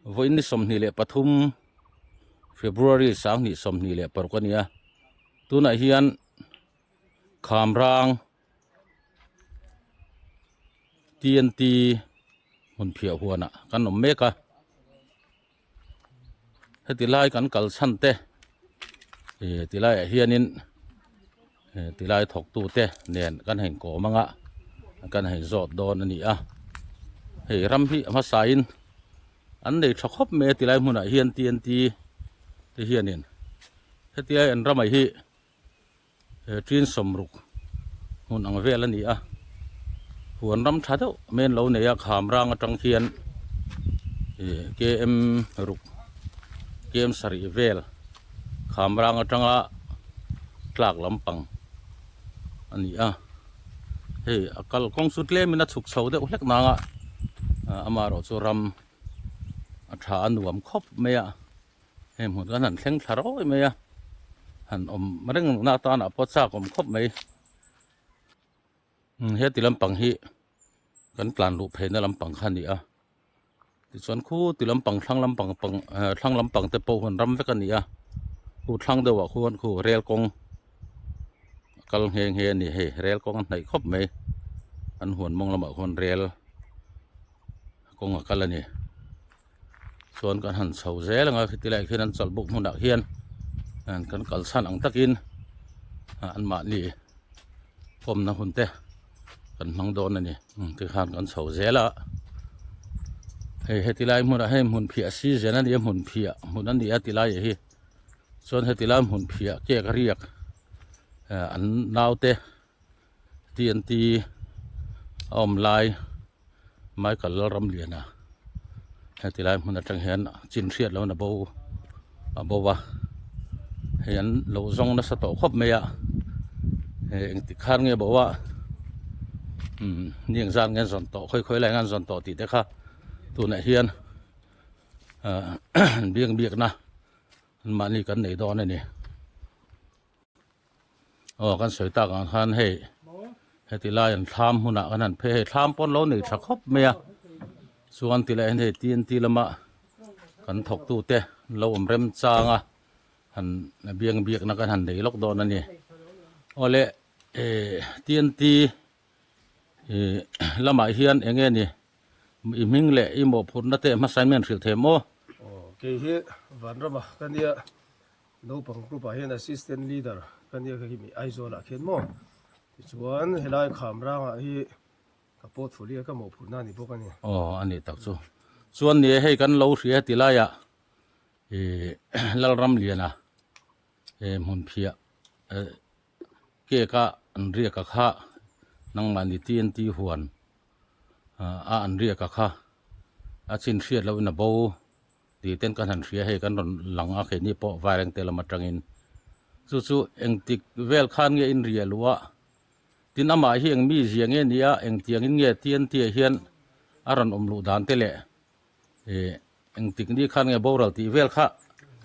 Vawiin ni 23 February 2026 a ni a, tunah hian Khamrang TNT hmun phiah huanah kan awm mek a. Heti lai kan kal chhan te ih ti laiah hianin ih ti lai thawk tu te nen kan hein kawm anga kan hein zawt dawn a ni a hei ram hi a hmasa in an nei tha khawp mai a ti lai hmunah hian TNT te hianin hetia an ramah hi. He ṭin sawmruk hmun ang vel a ni a, huan ram ṭha deuh mai an lo nei a, kham rang aṭang hian ih km ruk km sarih vel kham rang aṭanga tlak lampang a ni a, hei a kalkawng chu tlemin a chhuk chho deuh hlek nang a, amaherawh chu ram a ṭha a nuam khawp mai a. Hei hmun kan han thleng thla rawi mai a, han awm reng na atana pawh chak awm khawp mai. Heti lampang hi kan tlan luh pheina lampang kha a ni a, tichuan khu ti lampang thlang lampang pang thlang lampang te pawh hun ram vek a ni a, khu thlang deuhah khuan khu rel kawng a kal nghe nghe a ni hei rel kawng a hnaih khawp mai an huan mawng lamah khuan rel kawng a kal a ni. Chuan kan han chho zel ang a khiti laiah khian an chawlh buk hmunah khian kan kal chhan ang takin anmahni kawmna hun te kan hmang dawn a ni tikhan kan chho zel a hei heti lai hmunah hei hmun phiah season a ni a hmun phiah hmun a ni a ti lai hi chuan heti lai hmun phiah cake a riak an naute TNT a awm lai Michael Lalramliana heti lai hmun atang hian chin hriat loh in a bo a bo a hei an lo zawng nasa tawh khawp mai a hei engtik khan nge bo a umm ni engzat nge an zawn tawh khawi khawi lai nge an zawn tawh tih te kha tunah hian ah biak biakna anmahni kan nei dawn a ni. Aw kan sawi tak ang khan hei heti lai an thlam hunah kan han phei hei thlam pawn lo nei tha khawp mai a chuan ti leh hian hei TNT lama kan thawk tu te an lo awm rem chang a han biang biak na kan han nei lawk dawn a ni awle eh TNT ih lamah hian eng nge ni i hming leh i mawhphurhna te hmasa in mi an hrilh thei maw? Aw kei hi Vanrama ka nia. Naupang group ah hian assistant leader ka nia kha hi mi Aizawl ah khian maw tichuan helai Khamrang ah hi ka portfolio ka mawhphurhna a ni bawk a ni. Aw a nih tak chu. Chuan ni e hei kan lo hria ti laiah ih Lalramliana eh hmunphiah eh cake a an riak a kha nangmahni TNT huan a an riak a kha a chin hriat lohin a bo. Tih ten kan han hria hei kan rawn lang a keini pawh vairengte lam atangin chu chu engtik vel khan nge in riah luh a tin amah hi eng mi zia nge ni a engtiang in nge TNT ah hian a rawn awm luh dan te leh ih engtik ni khan nge boral tih vel kha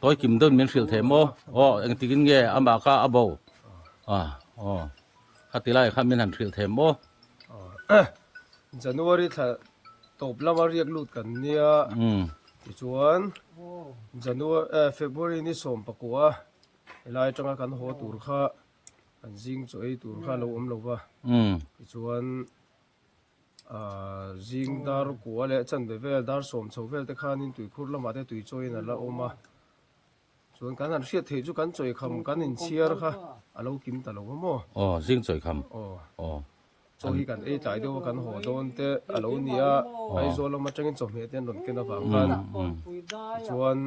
tawi kim deuhin min hrilh thei maw aw engtik in nge amah kha a bo a aw khati lai kha min han hrilh thei maw. January thla Tawp lama riak lut kan nia tichuan January February ni 14 helai atanga kan haw tur kha kan zing chaw ei tur kha a lo awm lo va tichuan ah zing dar kua leh chanve vel dar sawm chho vel te khanin tuikhur lamah te tui chawiin a la awm a. Chuan kan han hriat theih chu kan chawikham kan inchhiar kha a lo kim ta lo a maw? Aw, zing chawikham. Aw. Aw. Chaw hi kan ei tlai deuh a, kan haw dawn te a lo ni a, Aizawl lam atangin chawhmeh te an rawn ken avang khan. Tichuan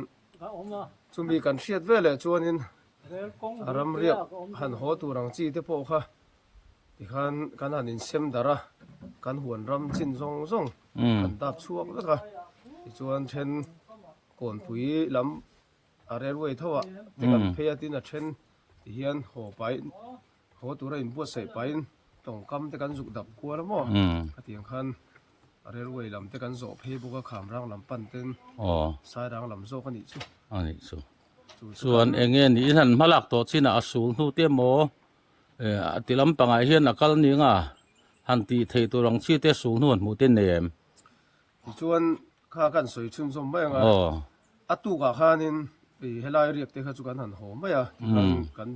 chumi kan hriat veleh chuanin a ramriak han haw tur ang chi te pawh kha tikhan kan han insem darh a, kan huan ram chin zawng zawng kan dap chhuak vek a. Tichuan then Kawnpui lam a railway tho ah te kan phei a tin a then ti hian haw pahin haw tura inbuatsaih pahin tawngkam te kan zuk dap kual a maw khatiang khan a railway lam te kan zawh phei bawk a khamrang lam pan ten sairang lam zawk a nih chu. A nih chu. Chuan eng nge niin han hma lak tawh chinah a sul hnu te emaw a ti lampangah hian a kal ning a han tih theih tur ang chi te sul hnu han hmuh te nei em? Tichuan. Kha kan sawi chhunzawm mai ang a. A tukah khanin helai riak te kha chu kan han haw mai a, tikhan kan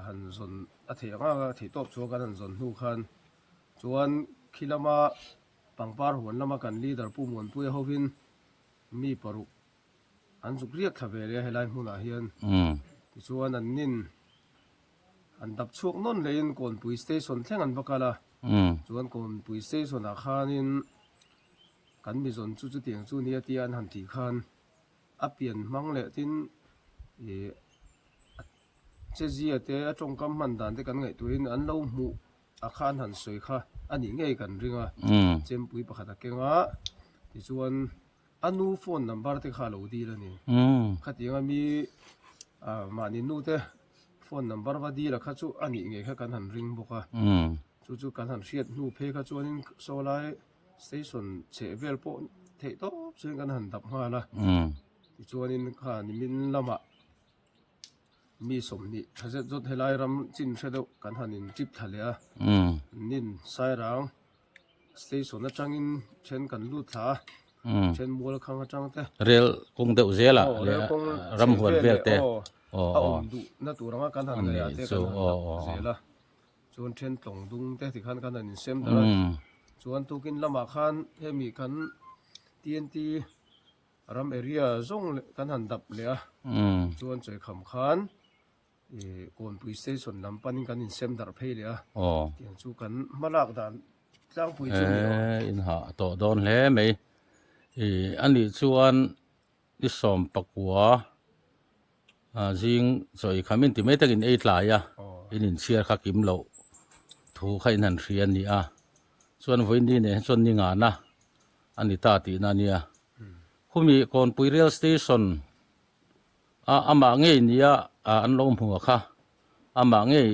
han zawn a theih ang ang a, theih tawp chhuah kan han zawn hnu khan chuan khi lama pangpar huan lama kan leader Pu Muanpuia hovin mi paruk an zuk riak thla ve leh a helai hmunah hian. Tichuan an nin an dap chhuak nawn lehin Kawnpui station thleng an va kal a, chuan Kawnpui station ah khanin Kan mizawn chu chutiang chu nia tia an han tih khan a pian hmang leh tin ih a chezia te a tawngkam hman dan te kan ngaihtuahin an lo hmuh a kha an han sawi kha a nih ngei kan ring a, chempui pakhat a keng a tichuan a nu phone number te kha a lo dil a ni. Khatianga mi ah mahni nu te phone number va dil a kha chu a nih ngei kha kan han ring bawk a, chu chu kan han hriat hnu phei kha chuanin saw lai. Station chheh vel pawh theih tawp chuan kan han dap nghal a, tichuanin kha nimin lamah mi 20 tha zet zawt helai ram chin hre deuh kan han in trip thla leh a, nin Sairang station atangin then kan lut thla a, then mual khang atang te. Rel kawng deuh zelah leh ramhuan vel te a awm duh na tur anga kan han ngaih ah te kan han dap zel a. Chuan then tlawng dung te tikhan khan an insem darh a, chuan tukin lamah khan hemi kan TNT ram area zawng leh kan han dap leh a, chuan Chawikham khan ih Kawnpui station lam panin kan insem darh phei leh a, tiang chu kan hma lak dan tlangpui chu a ni awm. E in hah tawh dawn hle mai, ih anih chuan i 19 zing chawi kha min ti mai takin ei tlai a in inchhiar kha kim loh thu kha in han hria a ni a chuan vawiin nen hi chuan ni ngana a ni ta tihna a nia khumi Kawnpui rail station a amah ngei nia an lo hmu a kha amah ngei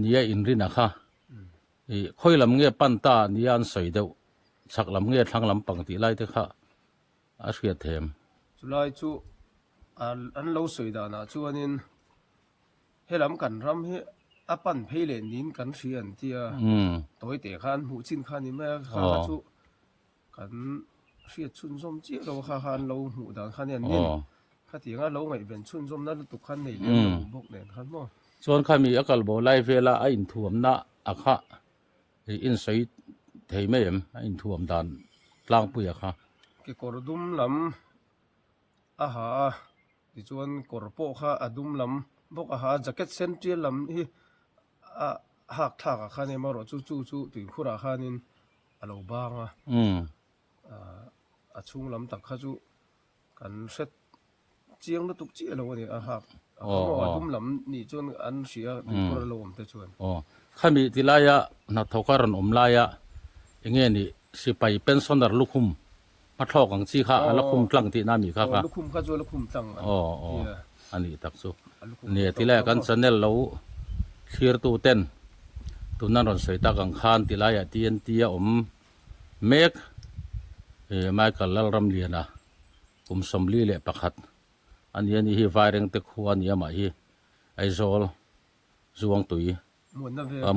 nia inrin a kha ih khawi lam nge pan ta nia an sawi deuh chhak lam nge thlang lam pang tih lai te kha a hriat them. Chulai chu an lo sawi danah chuanin helam kan ram hi a pan phei leh niin kan hria an ti a, tawite kha an hmuh chin kha a ni mai a, kha kha chu kan hriat chhunzawm chiah lo a, kha kha an lo hmuh dan kha nia nin khatianga lo ngaihven chhunzawmna lutuk kha an nei lem lo bawk nen khan maw. Chuan khami a kalbo lai vela a inthuamna a kha Hei in sawi thei mai em a inthuam dan tlangpuia kha. Kekawr dum lam a ha a, tichuan kawr pawh kha a dum lam bawk a ha a, jacket sen tial lam hi a hak thlak ah khan emaw erawh chu chu chu tuikhurah khanin a lo bang a, a chhung lam tak kha chu kan hre Chiang lutuk chiah lo a ni a hak a khaw a dum lam nih chuan an hria tuikawr a lo awm te chuan. Aw khami ti laia hnathawk a rawn awm laia enge ni sipai pensioner lukhum hmathlawk ang chi kha a la khum tlang tihna a mi kha kha. Aw lukhum kha chu a la khum tlang a ni. Aw aw a nih tak chu. Nia ti laia kan channel lo thlirtu ten tuna rawn sawi tak ang khan ti laiah TNT a awm mek Michael Lalramliana Kum 41 a ni a ni hi Vairengte khua a ni amah hi Aizawl Zuangtui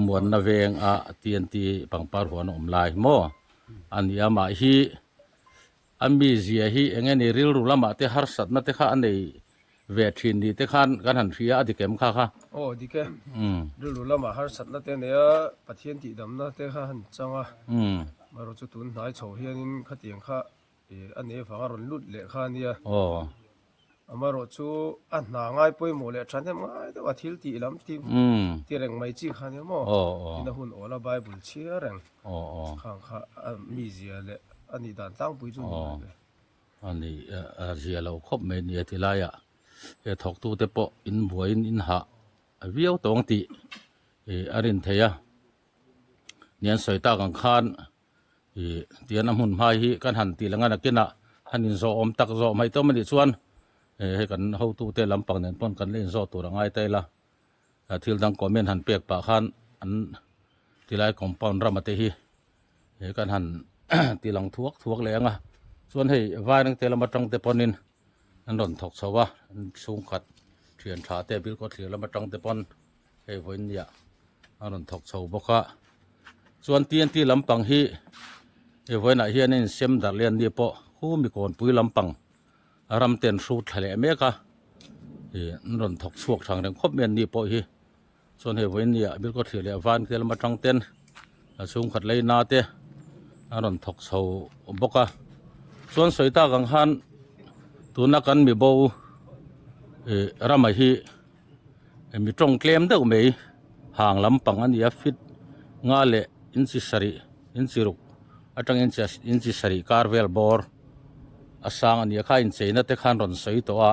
Muanna veng a TNT pangpar huan a awm lai maw a ni amah hi a mizia hi eng nge ni rilru lamah te harsatna te kha a nei ve thin ni te khan kan han hria a dik em kha kha. Aw dik e, rilru lamah harsatna te a nei a, Pathian tihdamna te kha han chang a, amaherawhchu chu tun hnai chho hianin khatiang kha Ih a nei vang a rawn lut leh kha a nia. Aw. Amaherawh chu a hna ngai pawimawh leh thahnem ngai deuh a thil tih lam ti ti reng mai chi kha a nia maw? Aw aw. Tin a hun awl a Bible chhiar reng. Aw aw. Khang kha a mizia leh a nih dan tlangpui chu ni mai ve. A ni a zia lo khawp mai nia ti laiah he thawktute pawh in buaiin in hah viau tawng tih a rin theih a. Ni an sawi tak ang khan Ih tian a hmun hmai hi kan han tih leh ngan a kinah han inzawh awm tak zawh mai tawm a nih chuan eh hei kan hotute lampang nen pawn kan la inzawh tur a ngai ta ila thil dang comment han pek pah khan an tilai compound rama te hi eh kan han ti lang thuak thuak leh ang a chuan hei vairengte lam atang te pawnin an rawn thawk chho a an chhungkhat thian tha te bilkhawthlir lam atang te pawn hei vawiin nia a rawn thawk chho bawk a chuan TNT lampang hi. Hei vawiinah hian in sem darh leh an ni pawh khu mi kawnpui lampang ram te an hrut thla leh mek a ih an rawn thawk chhuak thang reng khawp mai an ni pawh hi chuan hei vawiin ni ah bilkhawthlir leh van te lam atang ten a chhungkhat lei na te an rawn thawk chho bawk a chuan sawi tak ang khan tuna kan mi bo ih ramah hi mi tawng tlem deuh mai hang lampang a ni a fit nga leh inchi sarih inchi ruk atangin inchi sarih kar vel bawr a sang a ni a kha incheina te khan rawn sawi tawh a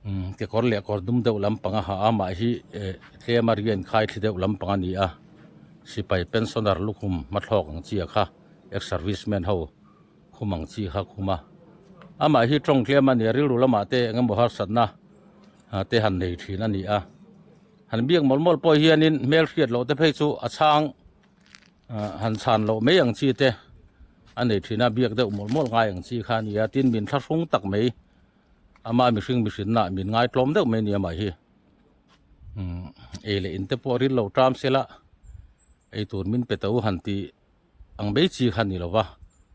umm kekawr leh kawr dum deuh lampang a ha a mah hi eh tlem a rian khai thli deuh lampang a ni a sipai pensioner lukhum hmathlawk ang chi a kha ex serviceman ho khum ang chi kha khum a amah hi tawng tlem a ni a rilru lamah te eng emaw harsatna te han nei thin a ni a han biak mawlh mawlh pawh hianin hmel hriat loh te phei chu a chhang han chhan loh mai ang chi te a nei thin a biak deuh mawlh mawlh ngai ang chi kha a ni a tin min thlahrung tak mai ama mihring mihrinna min ngaitlawm deuh mai a ni amah hi umm ei leh in te pawh ril lo ṭam sela eitur min pe tho han tih. Ang mai chi kha ni lova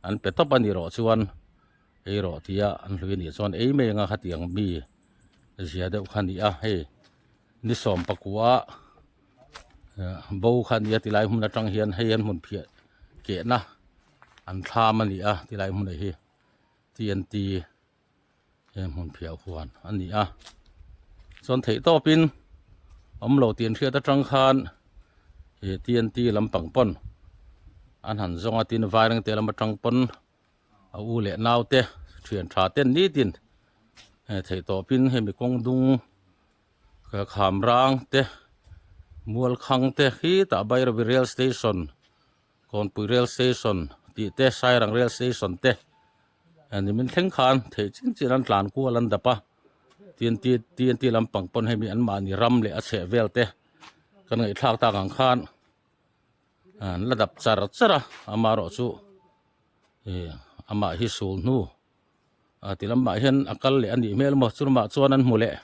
an pe tawp a nih rawh chuan ei rawh tia an hlui a nih chuan ei mai anga khatiang mi zia deuh kha a ni a hei ni sawm pakua bo kha a ni a tilai hmun atang hian hei an hmun phiah kehna an thlam a ni a tilai hmunah hi T N T he hmun phiah huan a ni a chuan theih tawpin awm lo tih an hriat atang khan ih T N T lampang pawn an han zawng a tin vairengte lam atang pawn a u leh nau te thian tha ten nitin hei theih tawpin hemi kawng dung kham rang te mual khang te khitah Bairabi rail station Kawnpui rail station tih te Sairang rail station te nimin thleng khan theih chin chin an tlan kual an dap a TNT TNT lampang pawn hemi an mahni ram leh a chheh vel te kan ngaihthlak tak ang khan an la dap char char a amaherawh chu ih amah hi sul hnu a ti lamah hian a kal leh a nih hmel maw chulmah chuan an hmu leh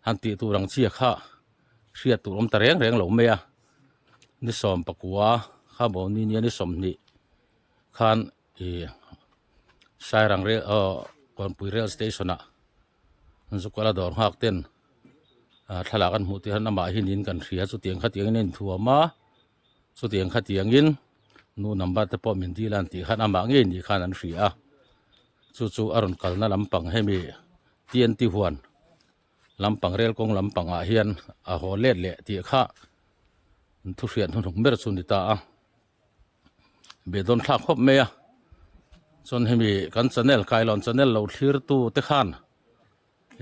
han tih tur ang chi kha hriat tur awm ta reng reng lo mai a ni sawm pakua kha bo ni nia ni sawmhnih khan ih sairang rel aw kawnpui rail station ah zukawla dawr nghak ten ah thlalak an hmuh tih hian amah hi niin kan hria chutiang khatiangin a inthuam a chutiang khatiangin nu number te pawh min dil a an tih khan amah ngei ni khan an hria a chu chu a rawn kalna lampang hemi T N T huan lampang rel kawng lampangah hian a haw let leh tih kha an thu hriat hnuhnung ber chu a ni ta a. Beidawn thlak khawp mai a chuan hemi kan channel kailawn channel lo thlir tu te khan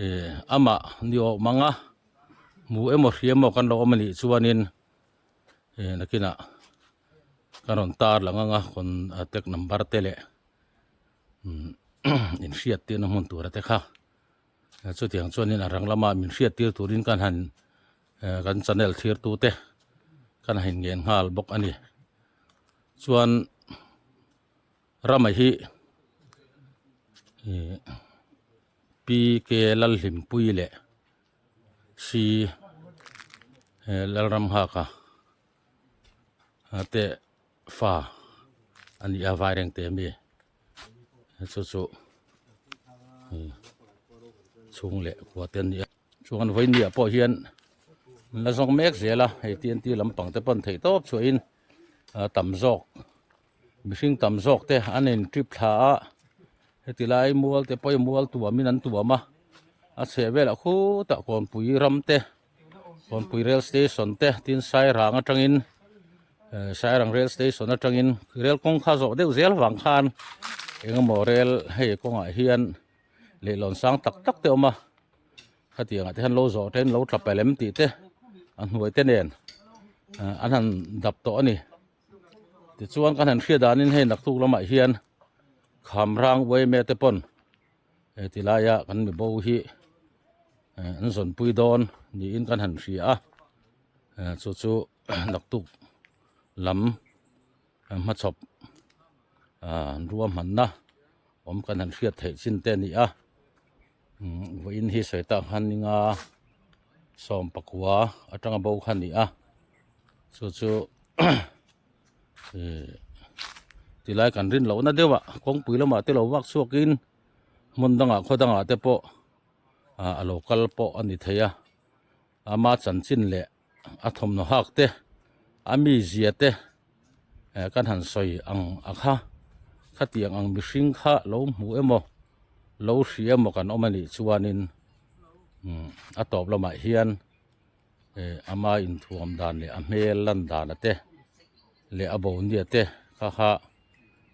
ih amah ni awm ang a hmu emaw hria emaw kan lo awm a nih chuanin ih nakinah ka rawn tar lang ang a contact number te leh in hriat tirna hmun tura te kha chutiang chuanin a rang lama min hriat tir turin kan han kan channel thlir tu te kan han ngen nghal bawk a ni chuan rama hi ih P K Lalhlimpui leh C Lalramnghaka te fa a ni a vairengte ami chu chu chhung leh khua te an ni a chuan vawinia pawh hian an la zawng mek zel a hei T N T lampang te pawn theih tawp chhuahin tam zawk mihring tam zawk te an in trip thla a heti lai mual te pawh hi mual tuamin an tuam a a chheh velah khutah kawnpui ram te. Kawnpui rail station te tin Sairang atangin eh Sairang rail station atangin rail kawng kha zawh deuh zel vang khan engemaw rail hei kawngah hian leihlawn sang tak tak te a awm a khatiangah te hian lo zawh te lo tla pelh em tih te a hnuai te nen ah an han dap tawh a ni tichuan kan han hriat danin hei naktuk lamah hian Khamrang uaime te pawn he ti laia kan mi bo hi an zawnpui dawn niin kan han hria a chu chu naktuk lam hmachhawp an ruahmanna awm kan han hriat theih chin te a ni a vawiin hi sawi tak han ninga sawm pakua atanga bo kha a ni a chu chu. Tilai kan rin lohna deuhah kawngpui lamah te lo vak chhuakin hmun dangah khaw dangah te pawh ah a lo kal pawh a ni thei a ama chanchin leh a thawmhnaw hak te a mizia te eh kan han sawi ang a kha khatiang ang mihring kha lo hmu emaw lo hria emaw kan awm a nih chuanin umm a tawp lamah hian eh ama inthuam dan leh a hmel lan dan a te leh a bo nia te kha kha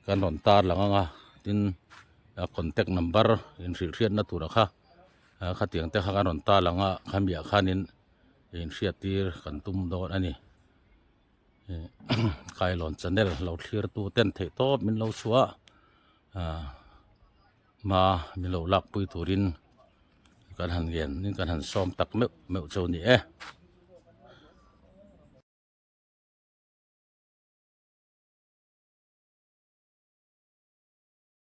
kan rawn tar lang ang a tin a contact number inhrilh hriatna tura kha ah khatiang te kha kan rawn tar lang a khamiah khanin inhriat tir kan tum dawn a ni kailawn channel lo thlir tu ten theih tawp min lo chhuah ah hma min lo lak pui turin kan han ngen in kan han sawm tak meuh meuh chu a ni e.